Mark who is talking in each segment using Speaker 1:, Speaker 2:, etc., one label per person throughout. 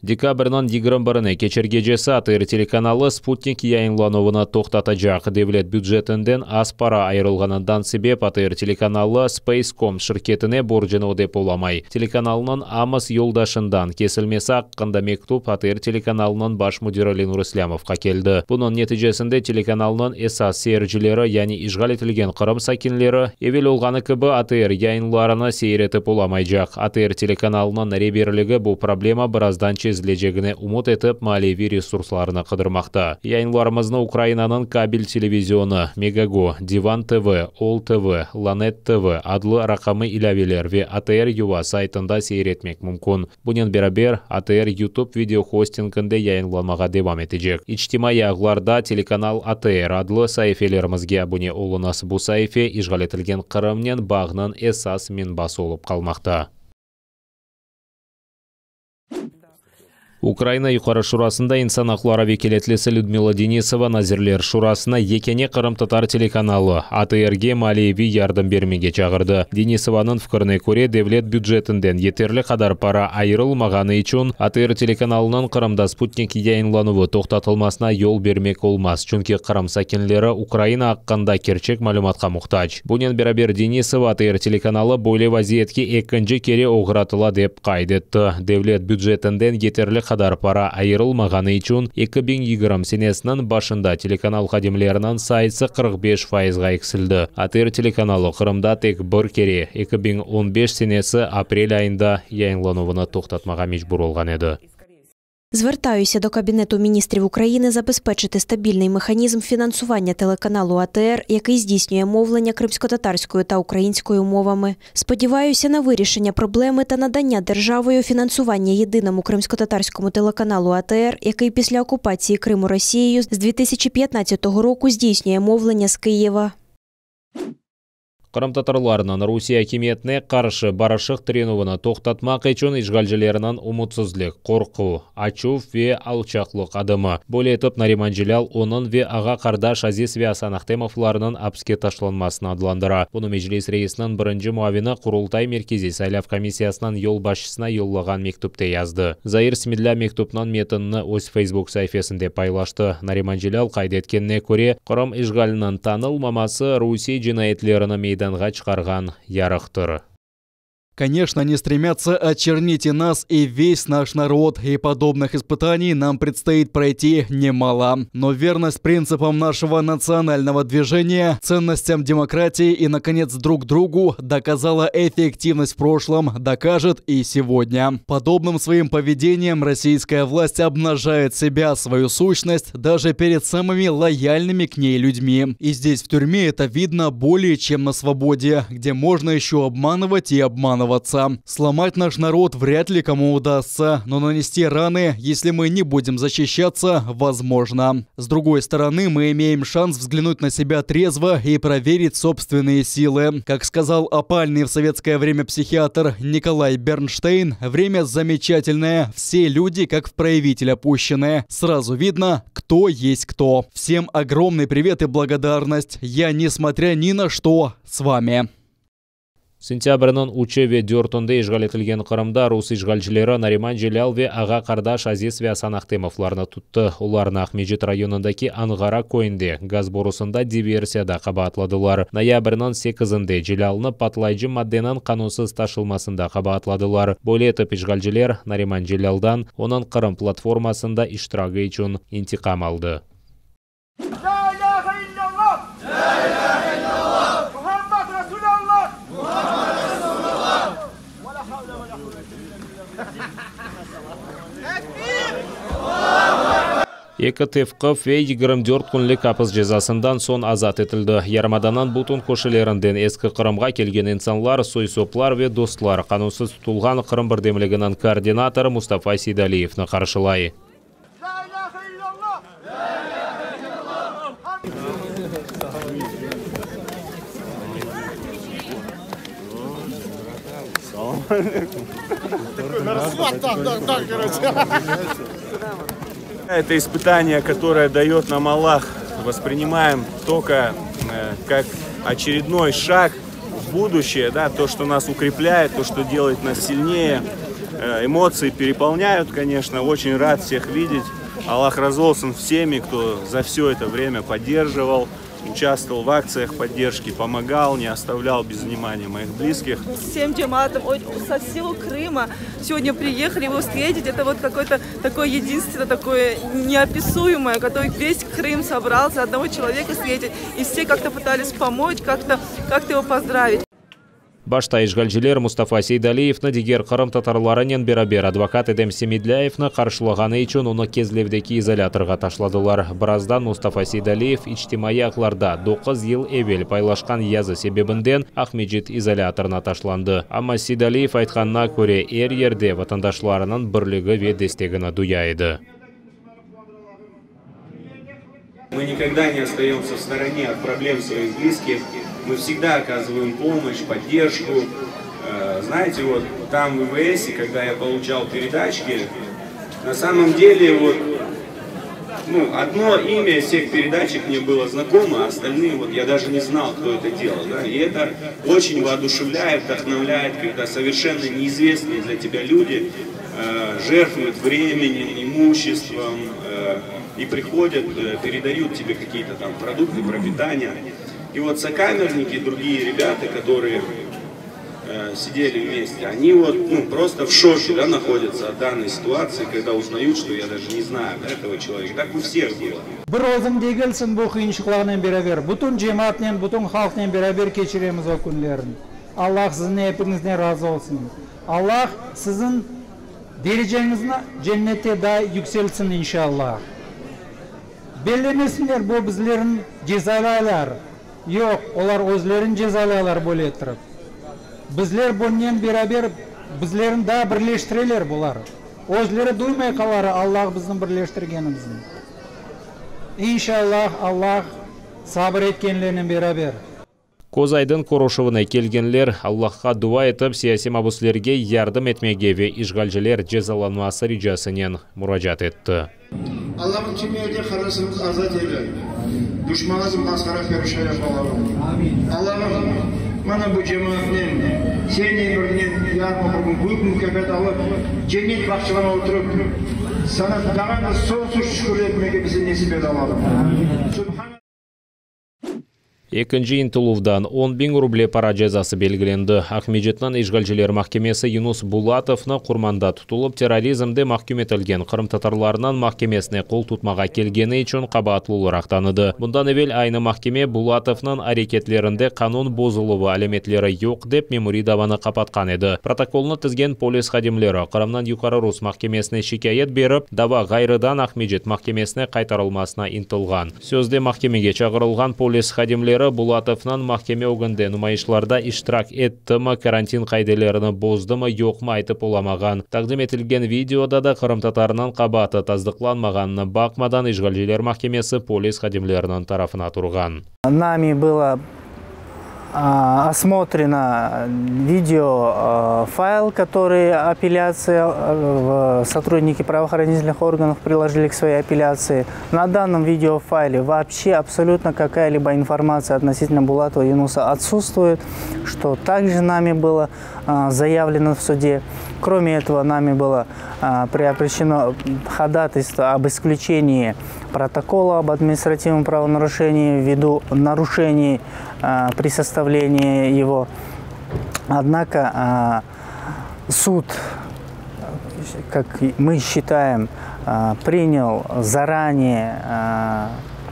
Speaker 1: Dekabrniñ 21-ne keçer gecesi ATR telekanalı sputnik yayınlanuvını toqtatacaq. Devlet bücetinden az para ayırılğanından sebep ATR telekanalı Spacecom şirketine borcunı ödep olamay. Telekanalnıñ AMOS yoldaşından kesilmesi aqqında mektüp ATR telekanalınıñ baş müdiri Lenur İslâmovqa keldi. Bunıñ neticesinde telekanalnıñ esas seyircileri, yani işğal etilgen Qırım sakinleri, evel olğanı kibi ATR yayınlarını seyir etip olamaycaq. ATR telekanalınıñ reberligi bu problema birazdan çezilecegine ümüt etip, maliyeviy resurslarnı qıdırmaqta. Yayınlarımıznı Ukrainanıñ kabel televizionı, Megogo, Divan TV, Ol TV, Lanet TV adlı raqamıy ilâveler ve ATR yuva saytında seyir etmek mümkün. Bunen beraber, ATR YouTube videohostinginde yayınlanmağa devam etecek. İçtimaiy ağlarda telekanal ATR adlı saifelerimizge abune oluñız. Bu saife işğal etilgen Qırımnen bağnıñ esas menbası olıp qalmaqta. Ukraina Yuqarı Şurasında insan aqları vekâletlisi Lüdmila Denisova Nazirler Şurasına yekâne qırımtatar telekanalı ATRge maliyeviy yardım bermege çağırdı. Denisovanıñ fikrine köre, devlet bücetinden yeterli qadar para ayırılmağanı içün ATR telekanalınıñ Qırımda sputnik yayınlanuvı toqtatılmasına yol bermek olmaz, çünki Qırım sakinleri Ukraina aqqında kerçek malümatqa muhtac. Bunen beraber Denisova ATR telekanalı böyle vaziyetke ekinci kere oğratıla dep qayd etti. Devlet bücetinden yeterli qadar para ayırılmağanı içün 2020 senesiniñ başında telekanal hadimleriniñ sayısı 45 fayızğa eksildi. ATR telekanalı Qırımda tek bir kere, 2015 senesi aprel ayında yayınlanuvını toqtatmağa mecbur olğan edi.
Speaker 2: Звертаюся до Кабінету міністрів України забезпечити стабільний механізм фінансування телеканалу АТР, який здійснює мовлення кримськотатарською та українською мовами. Сподіваюся на вирішення проблеми та надання державою фінансування єдиному кримськотатарському телеканалу АТР, який після окупації Криму Росією з 2015 року здійснює мовлення з Києва.
Speaker 1: Qırımtatarlarnıñ Rusiye akimiyetine qarşı barışıq tirenüvini toqtatmaq içün işğalcilerniñ ümütsizlik, qorqu, açuv ve alçaqlıq adımı. Böyle etip Nariman Celâl onıñ ve ağa-qardaş Aziz ve Asan Ahtemovlarnıñ apiske taşlanmasını adlandıra. Bunı Meclis reisiniñ birinci muavini Qurultay Merkeziy saylav komissiyasınıñ yolbaşçısına yollağan mektüpte yazdı. Zair Smedlâ mektüpniñ metinini öz Facebook saifesinde paylaştı. Nariman Celâl qayd etkenine köre, Qırım işğaliniñ tanılmaması Rusiye cinayetlerini meydanğa çıqarğan yarıqtır.
Speaker 3: Конечно, они стремятся очернить и нас, и весь наш народ, и подобных испытаний нам предстоит пройти немало. Но верность принципам нашего национального движения, ценностям демократии и, наконец, друг другу доказала эффективность в прошлом, докажет и сегодня. Подобным своим поведением российская власть обнажает себя, свою сущность, даже перед самыми лояльными к ней людьми. И здесь, в тюрьме, это видно более чем на свободе, где можно еще обманывать и обманываться. Сломать наш народ вряд ли кому удастся, но нанести раны, если мы не будем защищаться, возможно. С другой стороны, мы имеем шанс взглянуть на себя трезво и проверить собственные силы. Как сказал опальный в советское время психиатр Николай Бернштейн, время замечательное, все люди как в проявитель опущены. Сразу видно, кто есть кто. Всем огромный привет и благодарность. Я, несмотря ни на что, с вами.
Speaker 1: Sentâbrniñ üçü ve dörtünde işğal etilgen Qırımda rus işğalcileri Nariman Celâl ve ağa-qardaş Aziz ve Asan Ahtemovlarnı tuttı. Olarnı Aqmescit rayonındaki Anğara köyünde gaz borusında diversiyada qabaatladılar. Noyabrniñ sekizinde Celâlnı patlayıcı maddeniñ qanunsız taşılmasında qabaatladılar. Böyle etip işğalciler Nariman Celâldan onıñ Qırım platformasında iştiragi içün intiqam aldı.
Speaker 4: La ilâhe illallah! La ilâhe illallah! Muhammed Resulallah! Muhammed Resulallah! Ve la havle ve la kuvvete illa billah. Tekbir!
Speaker 1: Eki tevqif ve 24 künlik apis cezasından soñ azat etildi. Yarımadanıñ bütün köşelerinden Eski Qırımğa kelgen insanlar, soy-soplar ve dostlar qanunsız tutulğan Qırım birdemliginiñ koordinatorı Mustafa Seydaliyevni qarşılay.
Speaker 4: La ilâhe illallah! La ilâhe illallah!
Speaker 5: Это испытание, которое дает нам Аллах, воспринимаем только э, как очередной шаг в будущее, да, то, что нас укрепляет, то, что делает нас сильнее. Э, эмоции переполняют, конечно, очень рад всех видеть. Allah razı olsun всеми, кто за все это время поддерживал, участвовал в акциях поддержки, помогал, не оставлял без внимания моих близких.
Speaker 6: Всем джемаатом со всего Крыма сегодня приехали его встретить. Это вот какое-то такое единство, такое неописуемое, который весь Крым собрался одного человека встретить. И все как-то пытались помочь, как-то как его поздравить.
Speaker 1: Başta işğalciler Mustafa Seydaliyevni diger qırımtatarlarınen beraber advokat Edem Semedlâyevni qarşılağanı içün onı Kezlevdeki izolâtorğa taşladılar. Birazdan Mustafa Seydaliyev içtimaiy ağlarda doquz yıl evel paylaşqan yazı sebebinden Aqmescit izolâtorına taşlandı. Amma Seydaliyev aytqanına köre, er yerde vatandaşlarınıñ birligi ve destegini duya edi.
Speaker 5: Мы никогда не остаемся в стороне от проблем своих близких. Мы всегда оказываем помощь, поддержку. Э, знаете, вот там в ИВСе, когда я получал передачки, на самом деле вот ну, одно имя из всех передачек мне было знакомо, а остальные вот я даже не знал, кто это делал. Да? И это очень воодушевляет, вдохновляет, когда совершенно неизвестные для тебя люди э, жертвуют временем, имуществом э, и приходят, э, передают тебе какие-то там продукты, пропитание. И вот сокамерники, другие ребята, которые э, сидели вместе, они вот ну, просто в шоке да, находятся от данной ситуации, когда узнают, что я даже не знаю да, этого человека. Так у всех было.
Speaker 7: Bir özüñ degilsiñ bu qıyınçılıqlarnen beraber, bütün cemaatnen, bütün halqnen beraber keçiremiz o künlerni. Allah siziñ epiñizden razı olsun. Allah siziñ dereceñizni cennette daa yükseltsin, inşallah. Bellemesinler, bu bizlerni cezalaylar. Yoq, olar özlerini cezalaylar böyle ettirip. Bizler bunnen beraber, bizlerni daa birleştireler bular. Özleri duymay qalar Allah bizni birleştirgenimizni. İnşallah, Allah sabır etkenlernen beraber.
Speaker 1: Közaydın körüşüvine kelgenler Allahqa dua etip, siyasiy mabüslerge yardım etmege ve işğalciler cezalanması ricasınen muracaat etti.
Speaker 8: Allahım cümleden qardaşlarımızdı azat eyle, duşmanımıznı masqara perişan yap Allahım. Allahım mana bu cemaatnen Seniñ emriñnen yarın bir kün büyük mukâfat alıp, cennet bağçalarına oturıp, Saña daa da soñsuz şükür etmege bize nesip et Allahım. Subhan.
Speaker 1: Ekinci ıntıluvdan 10 biñ ruble para cezası belgilendi. Aqmescitniñ işğalciler mahkemesi Yunus Bulatovnı Qurmanda tutulıp, terrorizmde mahküm etilgen qırımtatarlarnıñ mahkemesine qol tutmağa kelgeni içün qabaatlı olaraq tanıdı. Bundan evel aynı mahkeme Bulatovnıñ areketlerinde qanun bozuluvı alâmetleri yoq dep memuriy davanı qapatqan edi. Protokolnı tizgen polis hadimleri Qırımnıñ Yuqarı Rus mahkemesine şikâyet berip, dava ğayrıdan Aqmescit mahkemesine qaytarılmasına ıntılğan. Sözde mahkemege çağırılğan polis hadimleri Bulatovnıñ mahkeme ögünde numayışlarda iştirak ettimi, karantin qaidelerini bozdımı, yoqmı aytıp olamağan. Taqdim etilgen videoda da qırımtatarnıñ qabaatı tasdıqlanmağanına baqmadan işğalciler mahkemesi polis hadimleriniñ tarafına turğan.
Speaker 9: Нами было осмотрено видео файл, который апелляция, сотрудники правоохранительных органов приложили к своей апелляции. На данном видеофайле вообще абсолютно какая-либо информация относительно Булатова Юнуса отсутствует, что также нами было заявлено в суде. Кроме этого, нами было приобщено ходатайство об исключении протокола об административном правонарушении ввиду нарушений при составлении его. Однако суд, как мы считаем, принял заранее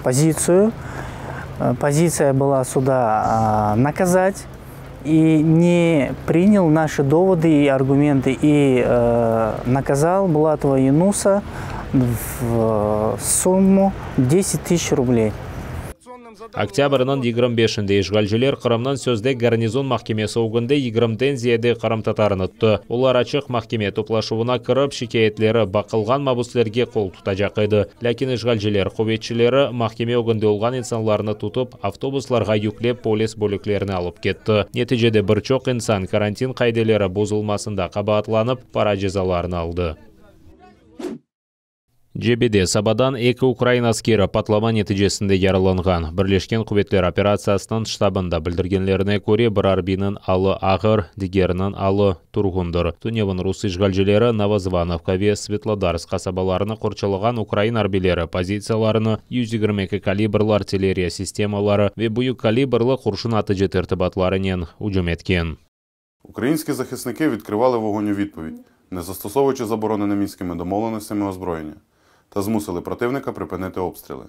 Speaker 9: позицию. Позиция была суда наказать и не принял наши доводы и аргументы и наказал Булатова Юнуса в сумму 10 тысяч рублей.
Speaker 1: Oktâbrniñ 25-inde işğalciler Qırımnıñ sözde garnizon mahkemesi ögünde yigirmiden ziyade qırımtatarını tuttı. Olar açıq mahkeme toplaşuvına kirip, şikâyetleri baqılğan mabüslerge qol tutacaq edi. Lâkin işğalciler quvetçileri mahkeme ögünde olğan insanlarnı tutıp, avtobuslarğa yüklep polis bölüklerine alıp ketti. Neticede bir çoq insan karantin qaideleri bozulmasında qabaatlanıp, para cezalarını aldı. Cebede sabadan eki ukrain askeri patlama neticesinde yaralanğan. Birleşken quvetler operatsiyasınıñ ştabında bildirgenlerine köre, bir arbiyniñ alı ağır, digeriniñ alı turğundır. Tünevin rus işğalcileri Novozvanovka ve Svetlodarsk qasabalarını qorçalağan ukrain arbiyleri pozitsiyalarını 122 kalibrlı artilleriya sistemaları ve büyük kalibrlı qurşun atıcı tertibatlarınen ücüm etken.
Speaker 10: Українські захисники відкривали вогонь у відповідь, не застосовуючи заборонене мінськими домовленостями озброєння, та змусили противника припинити обстріли.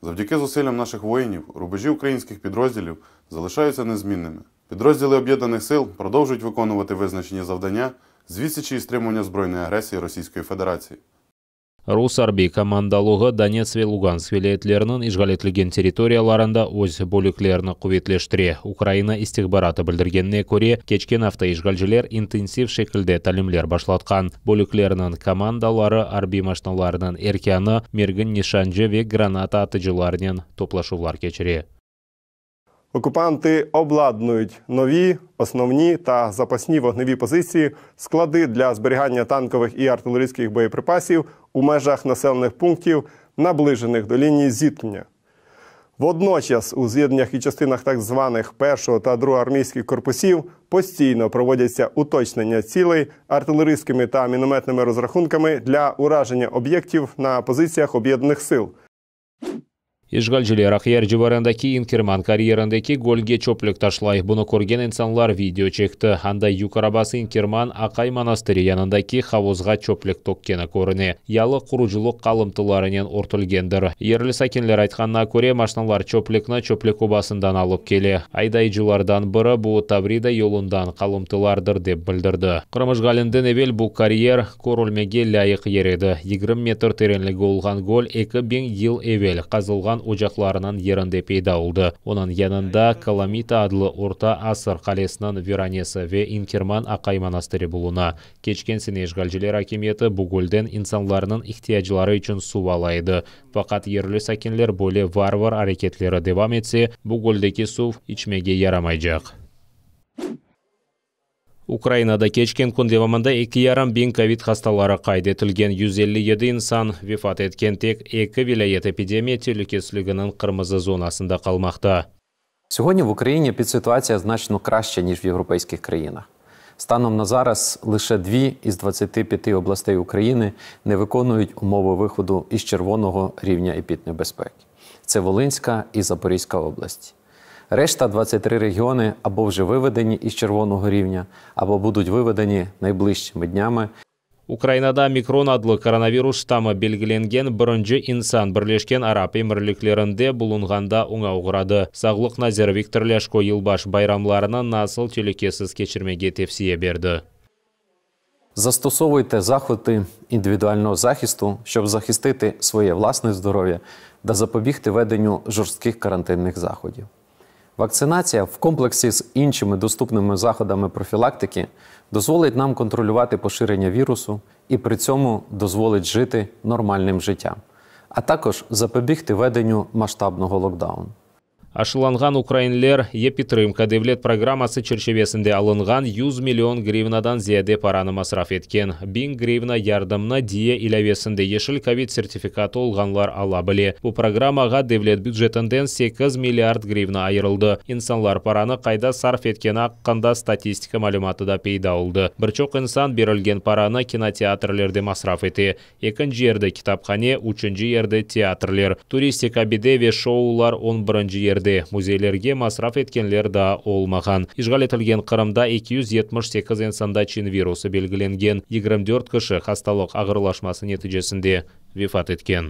Speaker 10: Завдяки зусиллям наших воїнів рубежі українських підрозділів залишаються незмінними. Підрозділи Об'єднаних сил продовжують виконувати визначені завдання з відсічі і стримування збройної агресії Російської Федерації.
Speaker 1: Rus arbiy komandalığı Donetsk ve Lugansk vilâyetleriniñ işğal etilgen territoriyalarında öz bölüklerini quvetleştire. Ukraina istihbaratı bildirgenine köre, keçken afta işğalciler intensiv şekilde talimler başlatqan. Bölüklerniñ komandaları arbiy maşinalarnıñ erkânı, mergin nişancı ve granata atıcılarnen toplaşuvlar keçire.
Speaker 11: Окупанти обладнують нові, основні та запасні вогневі позиції, склади для зберігання танкових і артилерійських боєприпасів у межах населених пунктів, наближених до лінії зіткнення. Водночас у з'єднаннях і частинах так званих першого та другого армійських корпусів постійно проводяться уточнення цілей артилерійськими та мінометними розрахунками для ураження об'єктів на позиціях об'єднаних сил.
Speaker 1: İşğalciler Aqyar civarındaki İnkirman karyerindeki gölge çöplük taşlay. Bunı körgen insanlar video çekti. Anda yük arabası İnkirman aqay manastırı yanındaki havuzğa çöplük tökkeni körüne. Yalı qurucılıq qalımtılarınen örtülgendir. Yerli sakinler aytqanına köre, maşinalar çöplükni çöplük obasından alıp kele. Aydayıcılardan biri bu Tavrida yolundan qalımtılardır, dep bildirdi. Qırım işğalinden evel bu karyer körülmege lâyıq yer edi. 20 metr terenligi olğan göl 2000 yıl evel qazılğan ocaqlarınıñ yerinde peyda oldı. Onıñ yanında Kalamita adlı orta asır qalesiniñ viranesi ve İnkirman aqay manastırı buluna. Keçken sene işğalciler akimiyeti bu gölden insanlarnıñ ihtiyacları içün suv ala edi. Faqat yerli sakinler böyle varvar areketleri devam etse, bu göldeki suv içmege yaramaycaq. Ukrainada keçken kün devamında 2,5 biñ kovid hastaları qayd etilgen, 157 insan vefat etken. Tek eki vilâyet epidemiya telükesizliginiñ qırmızı zonasında qalmaqta.
Speaker 12: Сьогодні в Україні епідситуація значно краща, ніж в європейських країнах. Станом на зараз лише дві із 25 областей України не виконують умови виходу із червоного рівня епіднебезпеки. Це Волинська і Запорізька області. Решта 23 регіони або вже виведені із червоного рівня, або будуть виведені найближчими днями.
Speaker 1: Ukrainada Omikron adlı koronavirus ştammı belgilengen birinci insan Birleşken Arap Emirliklerinde bulunğanda oña oğradı. Sağlıq naziri Viktor Lâşko yılbaş bayramlarını nasıl telükesiz keçirmege tevsiye berdi.
Speaker 12: Застосовуйте заходи індивідуального захисту, щоб захистити своє власне здоров'я та запобігти введенню жорстких карантинних заходів. Вакцинація в комплексі з іншими доступними заходами профілактики дозволить нам контролювати поширення вірусу і при цьому дозволить жити нормальним життям, а також запобігти введенню масштабного локдауну.
Speaker 1: Aşılanğan ukrainler yePidtrımka devlet programması çerçivesinde alınğan 100 million grivnadan ziyade paranı masraf etken. 1000 grivna yardımnı Diia ilâvesinde yeşil kovid sertifikatı olğanlar ala bile. Bu programmağa devlet bücetinden 8 milliard grivna ayırıldı. İnsanlar paranı qayda sarf etkeni aqqında statistika malümatı da peyda oldı. Bir çoq insan berilgen paranı kinoteatrlerde masraf ete. Ekinci yerde kitaphane, üçünci yerde teatrler. Turistik abide ve şoular 11-nci yerde. Müzeylerge masraf etkenler daa olmağan. İşğal etilgen Qırımda 278 insanda çin virusı belgilengen. 24 kişi hastalıq ağırlaşması neticesinde vefat etken.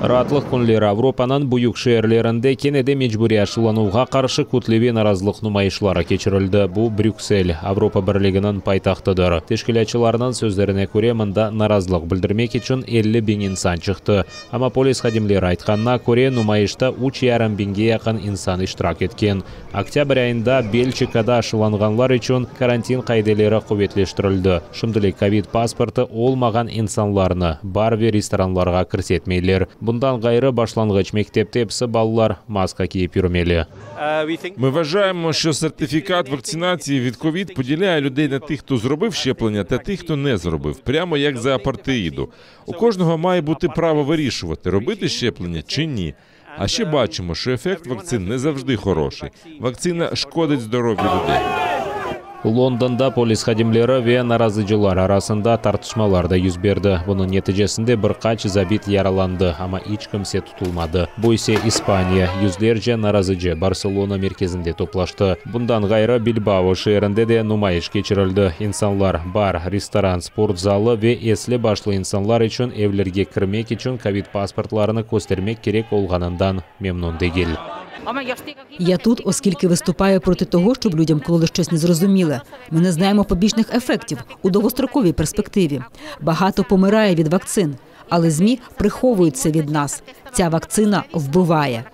Speaker 1: Raatlıq künleri Avropanıñ büyük şeerlerinde kene de mecburiy aşılanuvğa qarşı kütleviy narazılıq numayışları keçirildi. Bu, Brüksel, Avropa Birliginiñ paytahtıdır. Teşkilâtçılarnıñ sözlerine köre, mında narazılıq bildirmek içün 50 biñ insan çıqtı. Amma polis hadimleri aytqanına köre, numayışta üç yarım biñge yaqın insan iştirak etken. Oktâbr ayında Belçikada aşılanğanlar içün karantin qaideleri quvetleştirildi. Şimdilik kovid pasportı olmağan insanlarnı bar ve restoranlarğa kirsetmeyler. Bundan ğayrı, başlanğıç mektepte episi balalar maska kiyip yürmeli.
Speaker 13: Ми вважаємо, що сертифікат вакцинації від ковід поділяє людей на тих, хто зробив щеплення, та тих, хто не зробив, прямо як за апартеїду. У кожного має бути право вирішувати, робити щеплення чи ні. А ще бачимо, що ефект вакцин не завжди хороший. Вакцина шкодить здоров'ю людей.
Speaker 1: Londonda polis hadimleri ve narazıcılar arasında tartışmalar da yüz berdi. Bunıñ neticesinde bir qaç zabit yaralandı, amma iç kimse tutulmadı. Bu ise İspaniya. Yüzlerce narazıcı Barselona merkezinde toplaştı. Bundan ğayrı Bilbao şeerinde de numayış keçirildi. İnsanlar bar, restoran, sport zalı ve esli başlı insanlar içün evlerge kirmek içün kovid pasportlarını köstermek kerek olğanından memnün degil.
Speaker 14: Я тут, оскільки виступаю проти того, щоб людям кололи щось незрозуміле. Ми не знаємо побічних ефектів у довгостроковій перспективі. Багато помирає від вакцин, але ЗМІ приховують це від нас. Ця вакцина вбиває.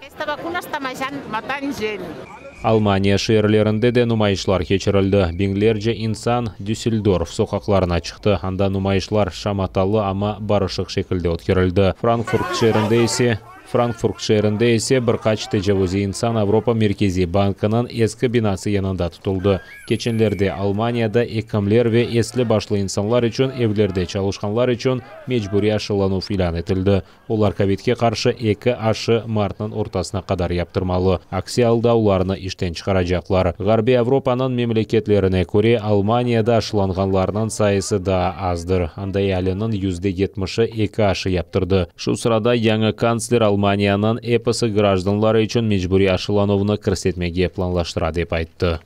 Speaker 1: Almaniya şeerlerinde de numayışlar keçirildi. Biñlerce insan Düsseldorf soqaqlarına çıqtı. Anda numayışlar şamatalı, amma barışıq şekilde ötkerildi. Frankfurt şeerinde ise Frankfurt şeerinde ise bir qaç tecavuziy insan Avropa Merkeziy bankınıñ eski binası yanında tutuldı. Keçenlerde Almaniyada ekimler ve esli başlı insanlar içün evlerde çalışqanlar içün mecburiy aşılanuv ilân etildi. Olar kovidke qarşı eki aşı martnıñ ortasına qadar yaptırmalı. Aksi alda olarnı işten çıqaracaqlar. Ğarbiy Avropanıñ memleketlerine köre Almaniyada aşılanğanlarnıñ sayısı daa azdır. Anda ealiniñ %70-i eki aşı yaptırdı. Şu sırada yañı kantsler Almaniyanıñ episi grajdanları içün mecburiy aşılanuvnı kirsetmege planlaştıra dep ayttı.